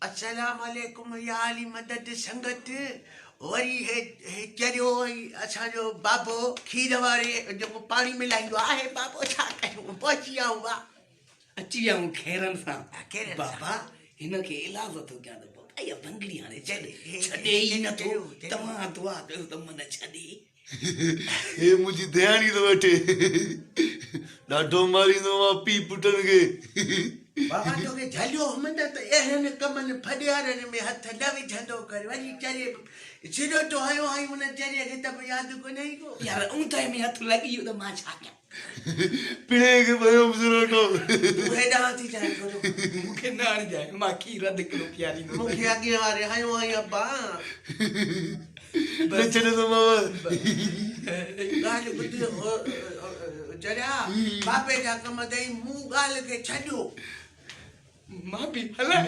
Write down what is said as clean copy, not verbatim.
السلام عليڪم يا علي مدد سنگت وري هي هي چريو ۽ اسان جو بابو کير واري جيڪو پاڻي ملائيندو آهي بابو ڇا ڪيون پهچي ويا آهيون وا اچي ويا آهيون خيرن سان خيرن سان بابا هن کي علاج ٿو ڪيان ته بابا اها بنگڙي هاڻي ڇڏ ڇڏي ئي نٿو توهان دعا ڪيو ته من ڇڏي. هي منهنجي ڌياڻي ٿو وٺي. ڏاڍو ماريندو مان پيء پٽن کي. بابا توکي جهليو هئم نه ته اهڙن ڪمن ڦڏيارن ۾ هٿ نه وجهندو ڪر. وري چري سروٽو هنيو هئائين ان چريء کي ته به ياد ڪونهي ڪو. يار اونداهي ۾ هٿ لڳي ويو ته مان ڇا ڪيان. پڻهين کي به هنيو هئم سروٽو. تون هيڏانهن ٿي چاهين ٿورو. مون کي نه آڻجانء مان کير اڌ ڪلو پياريندوسانء. مون کي اڳئين واري هنيو هئائين ابا. نه ڇڏيندومانء. ڳالهه ٻڌ چريا، بابي جا ڪم اٿئي، مون ڳالهه کي ڇڏيو. مان به هلان.